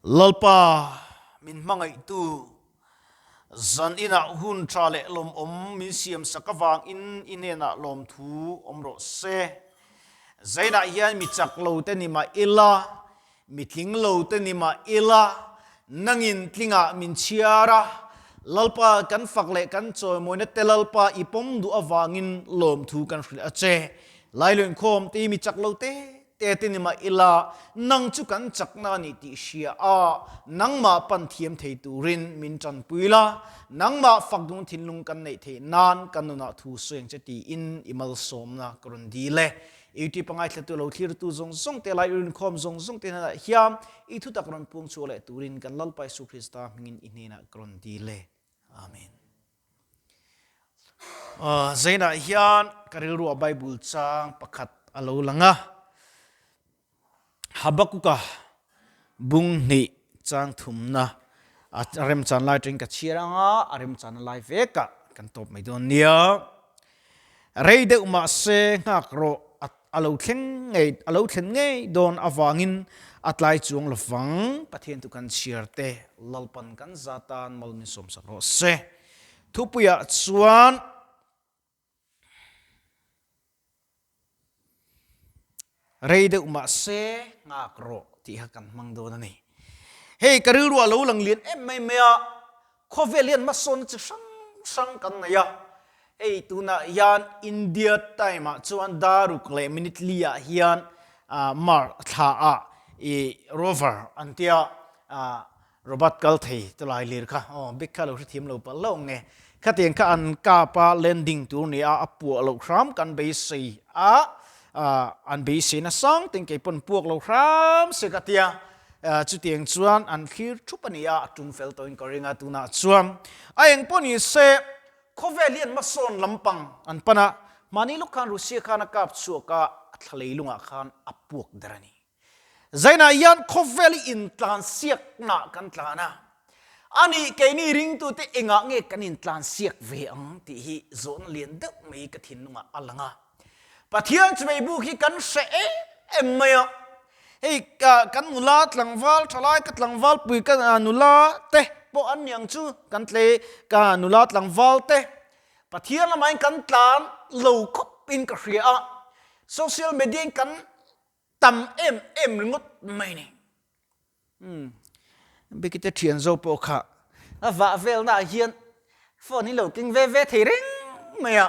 Lalpa min hmangaihtu, zan inah hun tha leh lawmawm min siamsak avangin i hnenah lawmthu awm rawh se. Zainah hian mi chak lo te ni mah ila, mi tling lo te ni mah ila, nangin tlingah min chhiar a, Lalpa kan fak leh kan chawimawina te Lalpa i pawm duh avangin lawmthu kan hrilh a che. Lailuinkhawm te hi mi chak lo te te te ni mah ila, nang chu kan chakna a nih tih hria a, nangmah pan thiam thei turin min tanpui la, nangmah fak dung thinlung kan neih theih nan kan nunah thu sawi ang che tiin i malsawmna ka rawn dil e. YouTube a ngaithlatu lo thlirtu zawng zawng te lai rinkhawm zawng zawng te hnenah hian i thutak rawn puang chhuah leh turin kan Lalpa Isu Krista hmingin i hnenah ka rawn dil e. Amen. Zainah hian ka rilruah Bible chang pakhat a lo lang a. Habakuka bung hnih chang thumna a remchan lai atangin ka chhiar ang a, a remchan a lai vekah kan tawp mai dawn nia. Rei deuh mahse nghak rawh a lo thleng ngei a lo thlen ngei dawn avangin a tlai chuang lovang. Pathian tu kan chhiar te Lalpan kan zatan mal min sawmsak rawh se. Thupuiah chuan rei deuh mah se nghak rawh tih kha kan hmang dawn a ni. Hei ka rilru a lo lang lian em mai mai a, khawvel hian hmasawnna chi hrang hrang kan nei a. Hei tunah hian India time ah chuan daruk leh minute li ah hian Mar thla ah i rover an tia Robert kal thei te lai lir kha aw bik kha lo hrethiam lo palh hlauh nge. Khatiang kha an kap a landing tur ni a a puah loh hram kan beisei a an beisei na sang teng kei pawn puak lo hram se ka tia chutiang chuan an thlir thup a ni a a tum fel tawhin ka ring a tunah chuan a eng pawh ni se khawvel hian hmasawn lampang an pan a mahni lawk khan Russia khan a kap chhuak a a thla leilungah khan a puak der a ni. Zainah hian khawvel hi intlansiaknaah kan tlan a, ani keini ringtute engah nge kan intlansiak ve ang tih hi zawhna lian deuh mai ka thinlungah a lang a. Pathian chimei buk hi kan hre em em mai a, hei kan nula tlangval thalai ka tlangval pui ka nula te pawh an ni ang chu kan tlei ka nula tlangval te Pathian lamain kan tlan lo khawp in ka hria a, social media in kan tam em em ringawt mai ni. Umm Bikite thian zo pawh kha a vah velna ah hian phone hi lo keng ve ve thei reng mai a.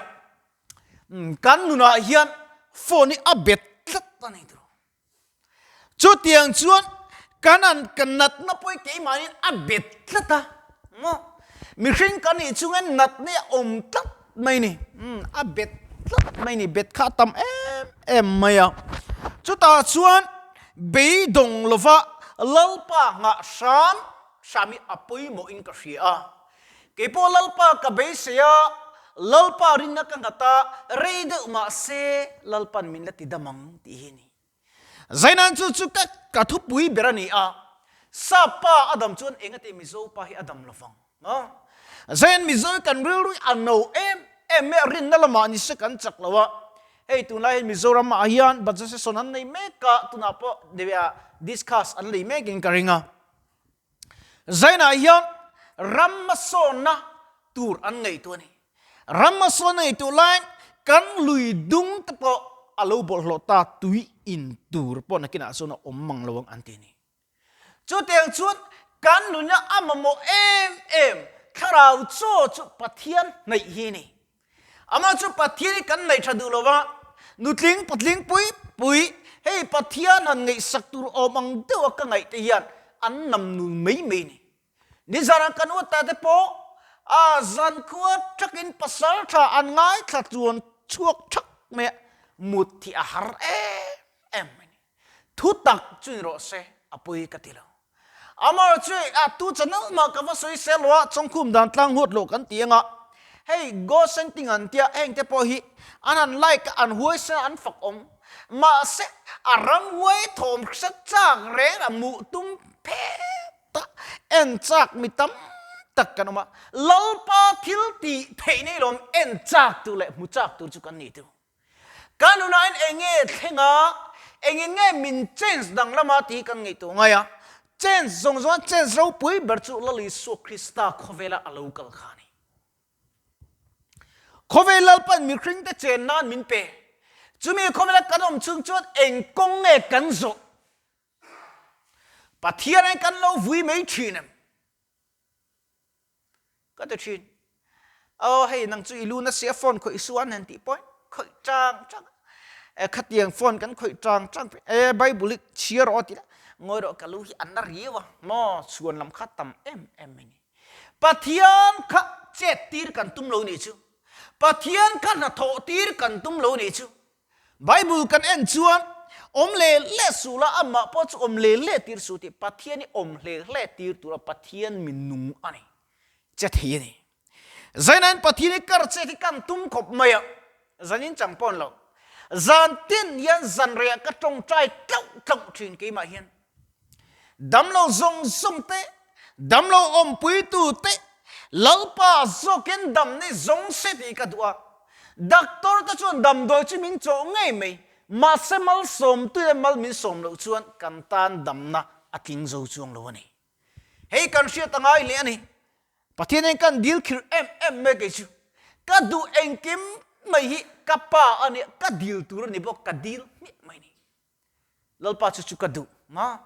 Umm kan nunah hian phone hi a bet tlat a ni tur. Chutiang chuan kan an kan natna pawh hi keimahniin a bet tlat a. Maw? Mihring kan nih chungin natna hi a awm tlat mai ni. Umm a bet tlat mai ni, bet kha a tam em em mai a. Chutah chuan beidawng lova Lalpa nghah hram hram hi a pawimawhin ka hria a. Keipawh Lalpa ka beisei a, Lalpa rinna ka nghat a, rei deuh mahse Lalpan min la ti dam ang tih hi a ni. Zainan chu chu ka ka thupui ber a ni a, Sap pa a dam chuan eng ati Mizo pa hi a dam lo vang a. Zainan Mizo hi kan rilru hi a no em em mai a, rinna lamah ni se kan chak lo a. Hei tunlai hi Mizoram ah hian budget session an nei mek a, tunah pawh discuss an lei mekin ka ring a. Zainah hian ram hmasawnna tur an ngaihtuah a ni. Ram hmasawnna ngaihtuah laiin kan lui dung te pawh a lo bawlhhlawh ta tui in tur pawh nakinah chuan a awm mang lo ang an ti a ni. Chutiang chuan kan nunna a mamawh em em thlarau chaw chu Pathian hnaih hi a ni. Amah chu Pathian hi kan ngaih tha duh lo va, nutling patling pui pui, hei Pathian han ngaihsak tur awm ang deuha ka ngaih te hian an nam nun mai mai ni. Nizanah kan uata te pawh a zankhua thakin pasal tha an ngaithla chuan chhuak thak mai a, mut hi a har em em mai ni. Thu tak chu ni rawh se, a pawi ka ti lo. Amah chu a tu channel mah ka va sawi sel lo a, chawngkhum dan tlang huat loh kan ti anga, hei Gosen ting an tia heng te pawh hi an han like a, an huai sen a, an fak awm. Mahse a ram huai thawm hre chak reng a muh tum phet a, en chak mi tam tak kan awm a, Lalpa thil tih theih nei lawm en chak tur leh hmu chak tur chu kan ni tu. Ka nunain eng nge thleng a, engin nge min change dang lama tih hi kan ngaihtuah ngai a. Chance zawng zawnga chance ropui ber chu Lal Isua Krista khawvela a lo kal kha a ni. Khawvel Lalpan mihringte chen nan min pe. Chumi khawvela kan awm chhung chuan eng kawng nge kan zawh? Pathian in kan lo vui mai thin em? Ka ti thin. Aw hei nang chu i lu na sia phone khawih su an han tih pawhin khawih chang chang a. Khatiang phone kan khawih chang chang e Bible hi chhiar rawh a ti la, ngawi rawh ka lu hi a na riau a maw chhuan lam kha tam em em mai ni. Pathian kha chet tir kan tum lo nih chu. Pathian kha hnathawh tir kan tum lo nih chu. Bible kan en chuan awm leh leh suh la, amah pawh chu awm leh leh tir suh tih Pathian hi awm hle hle tir tura Pathian mi nung a ni che thei a ni. Zainain Pathian hi kar chet hi kan tum khawp mai a, zanin chang pawh ni lo. Zan tin hian zan reiah ka tawngtai tlauh tlauh thin keimah hian. Damlo zawng zawng te, damlo awmpuitu te, Lalpa zawkin dam ni zawng se tih ka duh a. Doctor te chuan damdawi chu min chawh ngei mai, mahse malsawmtu leh mal min sawm loh chuan kan tan damna a tling zo chuang lo a ni. Hei kan hriat a ngai hle a ni. Pathian hian kan dil khirh em em mai kei chu. Ka duh engkim mai hi ka pa a nia, ka dil tur a ni bawk, ka dil hmiah mai a ni. Lalpa chu chu ka duh ma.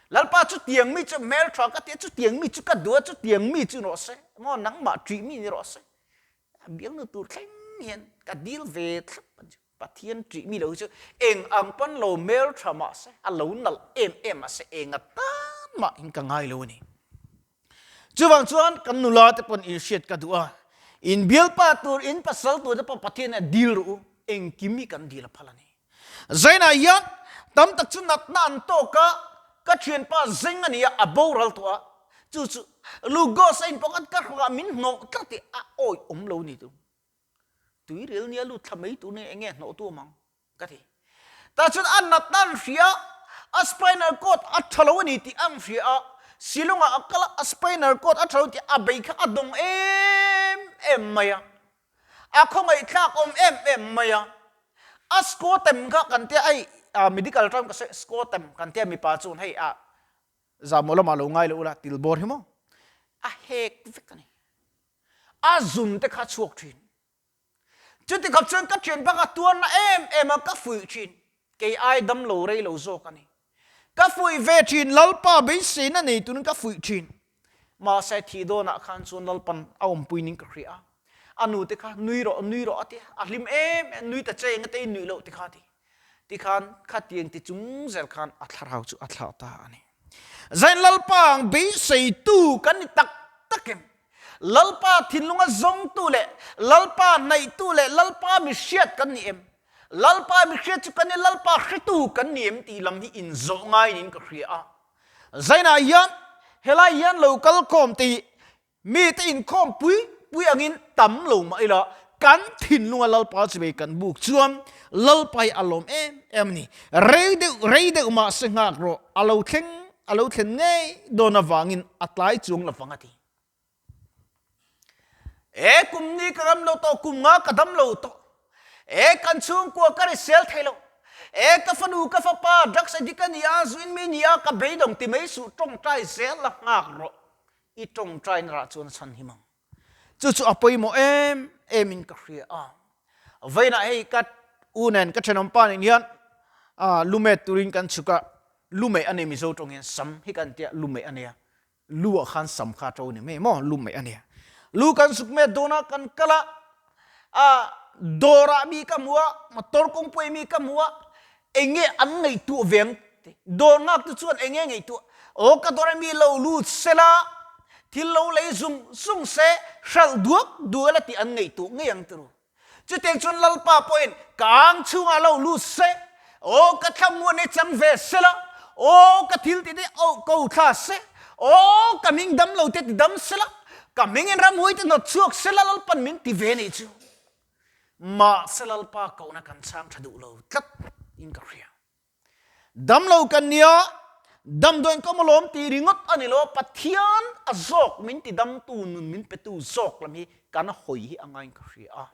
Lalpa chu tiang mi chu hmel tha ka tia chu tiang mi chu ka duh a chu tiang mi chu rawh se maw nangmah ṭih mi ni rawh se. Bialnu tur thleng hian ka dil ve thlap a ni. Pathian ṭih mi lo hi chu eng ang pawn lo hmel tha mah se a lo nalh em em mah se eng atan mah in ka ngai lo a ni. Chuvang chuan kan nula te pawn in hriat ka duh a, in bialpa tur, in pasal tur te pawh Pathian hian dil rawh u, engkim hi kan dil a phal a ni. Zainah hian tam tak chu natna an tawk a, ka thianpa zeng a ni a, a boral tawh a, chu chu Lugos a inpawh khan ka hrangah min hnawh tlat i a awih awm lo ni tu. Tuiril nia lut thla mai tur nia enge hnawh tu awm ang? Ka ti. Tah chuan a natna an hria a, a spinal cord a tha lo a ni tih an hria a, Shillong-ah a kal a, a spinal cord a tha lo tih a bei kha a dawng em em mai a, a khawngaihthlak awm em em mai a. A scotem kha kan tia hei medical term ka sawi scotem kan tia mipa chuan hei a zahmawh lamah lo ngai lo ula tilbawr hi maw a hek vek a ni. A zun te kha a chhuak thin. Chuti khawp chuan ka thian bak a tuarna em em a, ka fuih thin. Kei ai dam lo rei lo zawk a ni. Ka fuih ve thin, Lalpa beiseina nei turin ka fuih thin. Mahse thih dawnah khan chuan Lalpan a awmpui ning ka hria a. A nute kha nui rawh, nui rawh a ti a, a hlim em em, nui ta che engate i nuih loh ti kha a ti. Tikhan khatiang ti chung zel khan a thlarau chu a thlah ta a ni. Zain Lalpa ang beiseitu kan ni tak tak em? Lalpa thinlunga zawngtu leh Lalpa hnaihtu leh Lalpa mi hriat kan ni em? Lalpa mi hriat chu kan ni, Lalpa hretu kan ni em tih lam hi inzawh ngaiin ka hria a. Zainah hian helai hian lo kal khawm te hi Mite inkhawm pui pui angin tam lo mah ila, kan thinlunga Lalpa chu vei kan buk chuan Lalpa hi a lawm em em a ni. Rei deuh rei deuh mah se nghak rawh, a lo thleng a lo thlen ngei dawn avangin a tlai chuang lovang a ti. E kum ni ka ram lo tawh, kum nga ka dam lo tawh. E kan chhungkua ka risel thei lo. E ka fanu ka fapa drugs addict a ni a, zuin mi ni a, ka beidawng ti mai suh, tawngtai zel la nghak rawh. I tawngtaina rah chuan a chhan him ang. Chu chu a pawimawh em em in ka hria a. Vawiinah hei ka u nen ka thenawm pa nen hian lumet turin kan chhuk a, lumeh a ni Mizo tawng hian sam hi kan tia lumeh a nia. Lu ah khan sam kha a to ni mai maw lumeh a nia. Lu kan suk met dawn a kan kal a, a dawrah mi ka hmu a, motor kawngpuiah mi ka hmu a, eng nge an ngaihtuah ve ang ti. Dawr nghak te chuan eng nge ngaihtuah, aw ka dawrah mi lo lut se la, thil lo lei zung zung se, hralh duak duak ila tih an ngaihtuah ngei ang ti ru. Chutiang chuan Lalpa pawhin ka ang chhungah lo lut se, aw ka thlamuan e chang ve se la, aw ka thil tih te ko thla se, aw ka hming dam lo te ti dam se la, ka hmingin ramhuai te hnawt chhuak se la Lalpan min ti ve nih chu. Mahse Lalpa kohna kan chhang tha duh lo tlat in ka hria. Damlo kan nia, damdawiin ka awm alawm tih ringawt a ni lo a, Pathian a zawk min ti damtu nun min petu zawk lam hi kan hawi hi a ngaiin ka hria a.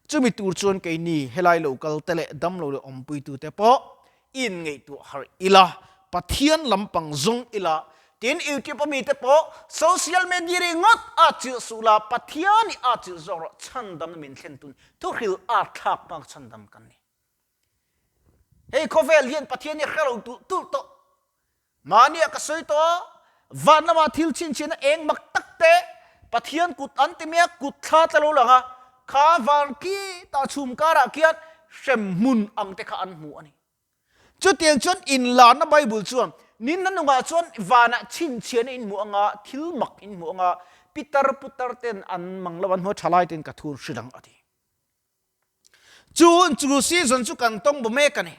Chumi tur chuan keini helai lo kal te leh damlo leh awmpuitu te pawh inngaihtuah harh ila, Pathian lampang zawng ila. Tin, YouTube a mite pawh social media ringawt a chilh suh la, Pathian i a chilh zawk rawh, chhandamna min thlen tun thuhril a thlak hmang chhandam kan ni. Hei khawvel hian Pathian hi hre lo tulh tulh tawh. Mahnia ka sawi tawh a, van lamah thil chhinchhiahna eng mak tak te, Pathian kut an ti mai a, kut thla te lo lang a, kha van khi tah chhum karah khian hremhmun ang te kha an hmu a ni. Chutiang chuan inlarna Bible chuan ninna nungah chuan vanah chhinchhiahna in hmu anga, thil mak in hmu anga, pitar putar ten an mang lo an hmu a, thalai ten ka thun hrilh ang a ti. Chu hun chu season chu kan tawng bu mek a ni.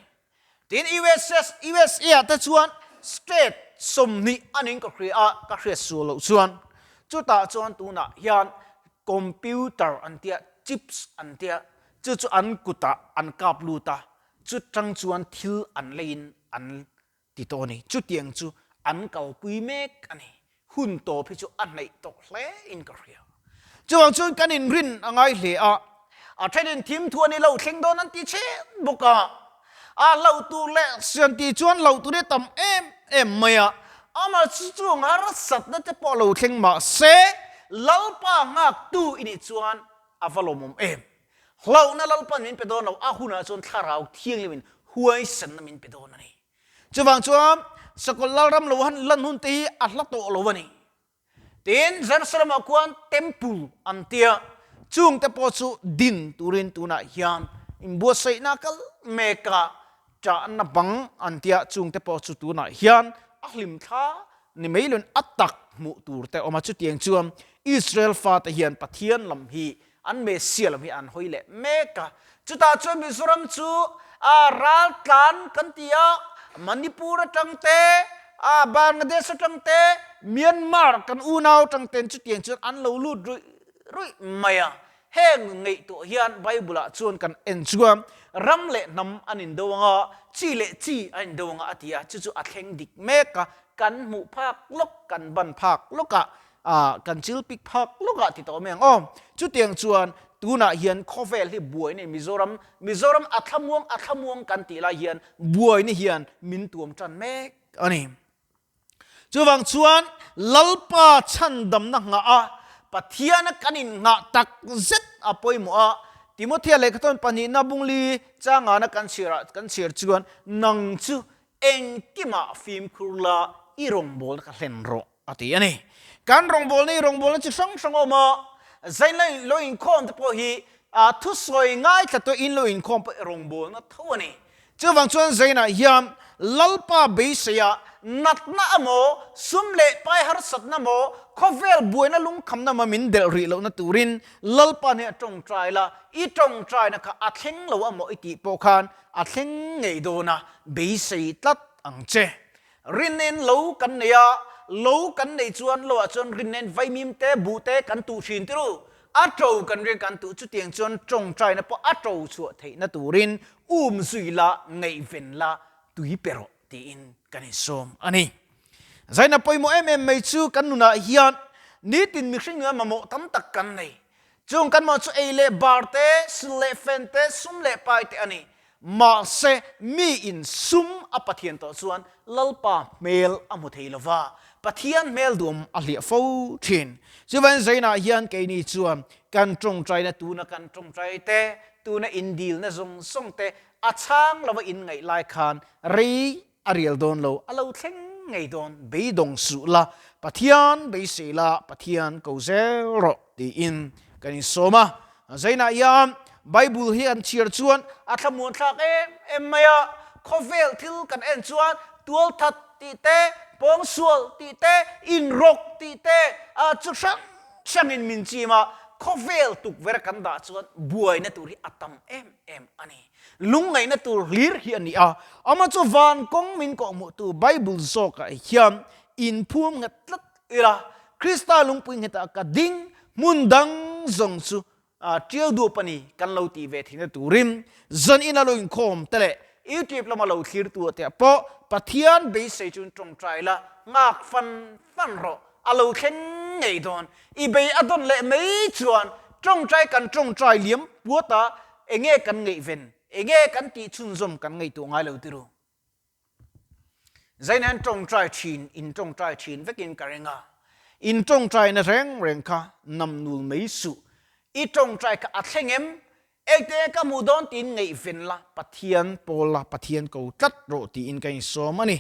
Tin USS USA ah te chuan state 20 a ning ka hria a, ka hriat sual loh chuan chutah chuan tunah hian computer an tia, chips an tia, chu chu an kutah an kap lut a, chutang chuan thil an leiin an ti tawh a ni. Chutiang chu an kalpui mek a ni. Hun tawp hi chu a hnaih tawh hle in ka hria. Chuvang chuan kan inrin a ngai hle a, a thenin thim thu a ni lo thleng dawn an ti chhen bawk a. A hlauh tur leh sian ti chuan hlauh tur hi a tam em em mai a. Amah chu chung harsatna te pawh lo thleng mah se, Lalpa nghaktu i nih chuan a va lawmawm em. Hlauhna Lalpan min pe dawn lo, a hunah chuan thlarau thianghlimin huaisanna min pe dawn a ni. Chuvang chuan Sakawlh Lalram lo han lan hun te hi a hla tawh lo a ni. Tin, Jerusalem-ah khuan Temple an tia, chung te pawh chu din turin tunah hian inbuatsaihna a kal mek a, ṭahna bang an tia, chung te pawh chu tunah hian a hlimthla ni mai loin a tak hmuh tur te a awm a. Chutiang chuan Israel fate hian Pathian lam hi An Messiah lam hi an hawi leh mek a. Chutah chuan Mizoram chu raltlan kan ti a, Manipur atang te, Bangladesh atang te, Myanmar kan unau atang ten chutiang chuan an lo lut ruih ruih mai a. Heng ngaihtuah hian Bible ah chuan kan en chuan ram leh hnam an indo ang a, chi leh chi an indo ang a a ti a, chu chu a thleng dik mek a, kan hmuh phak lawk, kan ban phak lawk ah Ah, kan chil pik phak lawk ah ti tawh mai ang aw. Chutiang chuan tunah hian khawvel hi buaina in Mizoram, Mizoram a thlamuang a thlamuang kan tih lai hian buaina hian min tuam tan mek a ni. Chuvang chuan Lalpa chhandamna nghah a, Pathiana kan innghah tak zet a pawimawh a, Timothea lehkhathawn pahnihna bungli changana kan chhiarah kan chhiar chuan nang chu engkimah fimkhur la i rawngbawlna kha hlen rawh. A ti a ni. Kan rawngbawlna hi rawngbawlna chi hrang hrang a awm a, zaina lo inkhawm te pawh hi thusawi ngaithla tawh in lo inkhawm pawh hi rawngbawlna tho a ni. Chuvang chuan zainah hian Lalpa beiseia natna emaw, sum leh pai harsatna emaw, khawvel buaina lungkhamna emaw min delh rih lohna turin Lalpa hneh a tawngtai la, i tawngtaina kha a thleng lo emaw i tih pawh khan a thleng ngei dawn a, beisei tlat ang che. Rinnain lo kan nei a, lo kan neih chuan lo ah chuan rinnain vaimim te, buh te kan tuh thin ti ru. A to kan rin kan tuh chutiang chuan tawngtaina pawh a to chhuah theihna turin um zui la, ngaihven la, tui pe rawh tiin kan insawm a ni. Zaina pawimawh em em mai chu kan nunah hian nitin mihring nuna mamawh tam tak kan nei. Chung kan mah chu ei leh bar te, sil leh fen te, sum leh pai te a ni. Mahse, miin sum a Pathian tawh chuan Lalpa hmel a hmu thei lova, Pathian hmel duam a hliah fo thin. Chuvangin Zainah hian keini chuan kan tawngtaina tuna kan tawngtai te, tuna indilna zawng zawng te a chhang lova inngaih lai khan rei A rial dawn lo, a lo thleng ngei dawn, beidawng suh la, Pathian beisei la, Pathian ko zel rawh tiin kan insawm a. Zainah hian Bible hi an chhiar chuan a thlamuan thlak em em mai a, khawvel thil kan en chuan tualthat tih te, pawngsual tih te, inrawk tih te chu hrang hrangin min chim a, khawvel tukverh kan dah chuan buaina tur hi a tam em em a ni. Lungngaihna tur hlir hi a ni a, amah chu van kawng min kawhhmuhtu Bible zawkah hian inphum nghet tlat ila, Krista lungpui nghetah ka ding, hmun dang zawng chu tial duap a ni kan lo tih ve theihna turin zan ina lo inkhawm te leh YouTube lama lo thlirtu te pawh Pathian beisei chuan tawngtai la, nghak fan fan rawh, a lo thleng ngei dawn. I bei a dawn leh mai chuan tawngtai kan tawngtai liam puat a, Enge kan ngaihven? Enge kan tih chhunzawm kan ngaihtuah ngai lo tiru? Zaina hian tawngtai thin, in tawngtai thin vekin ka ring a. In tawngtaina reng reng kha namnul mai suh. I tawngtai kha a thleng em? Engte ka hmuh dawn tiin ngaihven la, Pathian pawl la, Pathian ko tlat rawh tiin ka insawm a ni.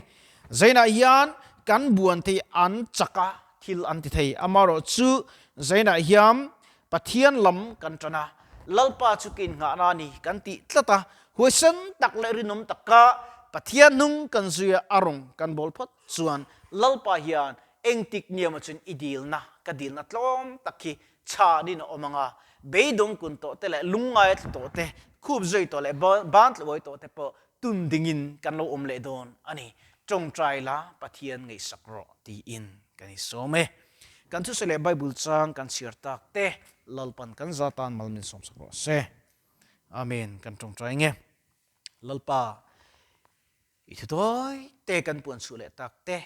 Zainah hian kan buan thei an chak a, thil an ti thei. Amaherawh chu Zainah hian Pathian lam kan tan a, Lalpa chu ka innghahna a ni kan tih tlat a, huaisen tak leh rinawm taka Pathian hnung kan zui a, a rawng kan bawl phawt chuan Lalpa hian engtik niamah chuan i dilna, ka dilna tlawm tak hi chhanin a awm ang a, beidawng kun tawh te leh lungngai tlu tawh te, khup zui tawh leh ban tluai tawh te pawh tun dingin kan lo awm leh dawn a ni. Tawngtai la, Pathian ngaihsak rawh tiin kan insawm e. Kan thusawi leh Bible chang kan chhiar tak te Lalpan kan za tan mal min sawmsak rawh se. Amen. Kan tawngtai nge. Lalpa, i thutawi te kan puan chhuah leh tak te,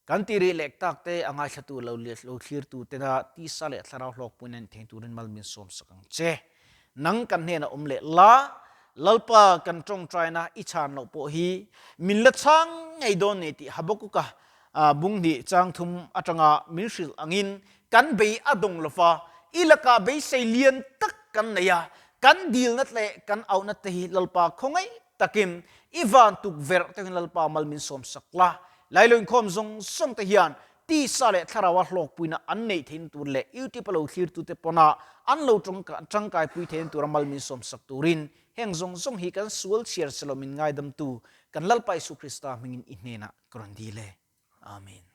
Kan ti rih lek tak te a ngaithlatu lo lo thlirtu tena tisa leh thlarau hlawkpuina ni thei turin mal min sawmsak ang che. Nang kan hnenah awm leh la, Lalpa kan tawngtaina i chhan loh pawh hi min la chhang ngei dawn ni tih Habakuka bung hnih chang thum atanga min hrilh angin kan bei a dawng lova, i lakah beisei lian tak kan nei a, kan dilna leh kan auhna te hi Lalpa khawngaih Takin, i van tukverh te hian Lalpa mal min sawmsak la. Lailo inkhawm zawng zawng te hian tisa leh thlaraua hlawkpuina an neih theihna tur leh YouTube a lo thlirtute pawna an lo tangkaipui theihna tura mal min sawmsak turin heng zawng zawng hi kan sual chhiar selo min ngaidamtu kan Lalpa Isu Krista hmingin i hnenah ka rawn dil e. Amen.